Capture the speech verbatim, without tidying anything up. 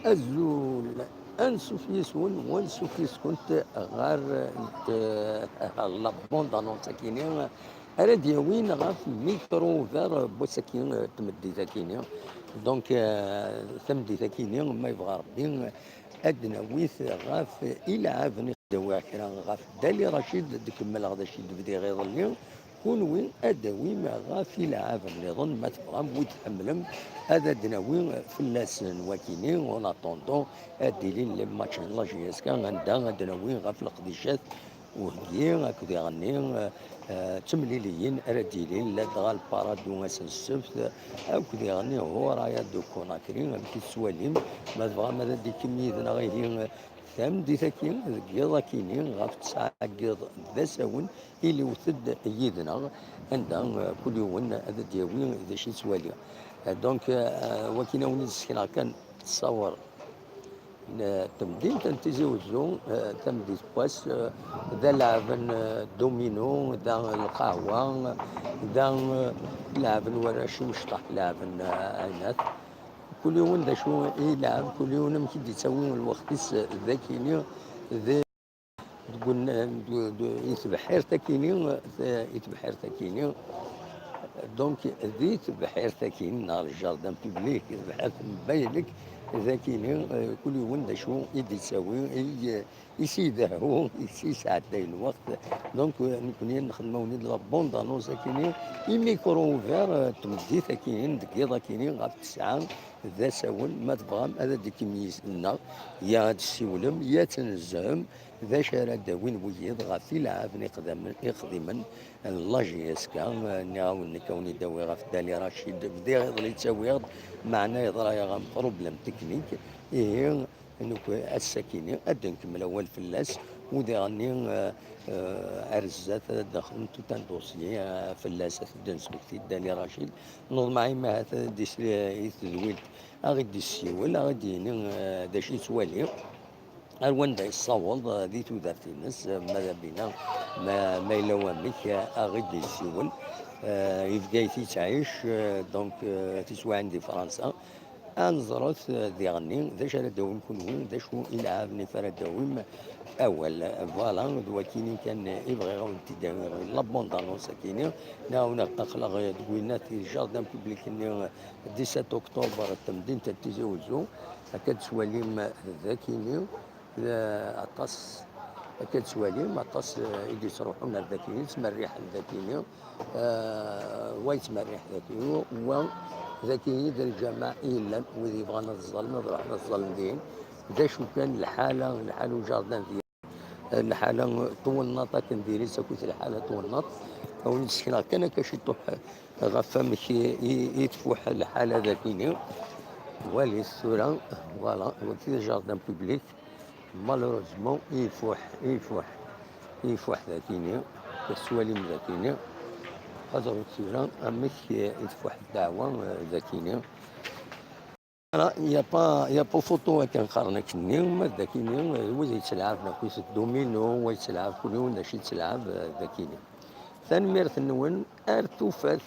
Azul, ansuf yis-wen, wansuf yis-kunt ɣer la bande annonce akini ara d-yawin ɣef micro ouvert n wass-agi, tmeddit akini. Donc, euh, tameddit akini, ma yebɣa Rebbi, ad d-nawi-t ɣef ilɛaben i d-awiɣ kra ɣef Dali Racid, d-kemmleɣ d acu i d-bdiɣ iḍelli. Kunwi ad d-awim ɣef ilɛaben nniḍen, ma tebɣam, wi tḥemmlem, ad d-nawi fell-asen wakini. En attendant, ad d-ilin les matchs n la J S K, anda ad d-nawi ɣef leqdicat uheggi akked iɣenni, eh, eh, d temliliyin ara d-ilin ladɣa Lparadu ass n ssebt, akked iɣenni Huraya de Conakry. Amek i tettwalim? Ma tebɣam ad d-ikim yid-neɣ ihi, eh, tameddit-agi deg yiḍ akini ɣef tesɛa n yiḍ d asawen, iliwet-d yid-neɣ, anda, eh, kul yiwen ad d-yawi d acu yettwali. Eh, donc, eh, wakin a wen-d-sekneɣ kan ttṣawer n temdint n Tizi Wezzu, eh, tameddit n wass, eh, da leɛben, eh, domino, da lqahwa, da, eh, leɛben warrac imecṭaḥ, leɛben, eh, ɛinat. Kul yiwen d acu i yelɛeb, kul yiwen amek i d-yettawi lweqt-is, eh, d akini, d deg wen-, eh, d, d, i tebḥirt akini, eh, i tebḥirt akini. Donc, di tebḥirt akini, neɣ le jardin public, tebḥirt n Baylek, d akini, eh, kul yiwen d acu i d-yettawi, i, i s-idehhu, i s-yesɛedday lweqt. Donc, eh, nekkni nxeddem-awen-id la bande annonce akini, i micro ouvert, eh, tmeddit akini, deg yiḍ akini, ɣef tesɛa d asawen, ma tebɣam ad d-ikim yis-neɣ, ya ad tessiwlem, ya ad tnezzhem, d acu ara d-awin wiyiḍ ɣef ilɛaben iqdamen, iqdimen n la J S K, eh, nniɣ-awen nekk a wen-id-awiɣ ɣef Dali Racid, bdiɣ iḍelli ttawiɣ-d, meɛna yeḍra-yaɣ am problème technique, ihi, nekk ass-akini ad d-nkemmel awal fell-as, u diɣenni, eh, eh, ar zdat ad d-nexdem tout un dossier, eh, fell-as, ad t-id-nesmekti d Dali Racid. Neḍmeɛ imi ahat ad d-isli i tedwilt, a ɣ-id-issiwel, a ɣ-id-yini, eh, d acu yettwali, ar wanda yessaweḍ, eh, di tudert-ines, eh, ma d abina, ma, ma yella wamek, eh, a ɣ-id-issiwel. Eh, i Bgayet yettɛic, eh, donc, eh, tiswiɛin di Fransa. Ad neẓret, eh, diɣenni d acu ara d-awin kunwi, d acu i lɛaben i ara d-awim awal. Voilà, d wakini kan i bɣiɣ a wen-t-id-awiɣ, la bande annonce akini. Nniɣ-awen aql-aɣ deg winnat i jardin public-nni dix-sept octobre, temdint n Tizi Wezzu. Akka d-tettwalim d akini, d aṭas, akka d-tettwalim aṭas, eh, i d-yettruḥun ar dakini, ttmerriḥen dakini, eh, wa yettmerriḥ dakini, wa dakini d lǧameɛ i yellan, wid yebɣan ad ẓẓallen, ad ruḥen ad ẓẓallen dihin. D acu kan lḥala, lḥala ujardin dihin, lḥala twennaḍt akken diri-tt akked lḥala twennaḍt. A wen-d-sekneɣ kan akka ciṭuḥ ɣef amek i, i, i tfuḥ lḥala dakini. Walit tura, voilà, wagi d jardin public. Malheureusement, ifuḥ, ifuḥ, ifuḥ dakini. Tettwalim dakini. Ad ɣur tura amek i tfuḥ ddeɛwa, eh, dakini. Voilà, il y a pas, il y a pas photo akken qqaren akkenni, ma d dakini, eh, wid yettelɛaben akkit domino, wa yettelɛab kul yiwen d acu yettelɛab, eh, dakini. Tanemmirt-nwen, ar tufat.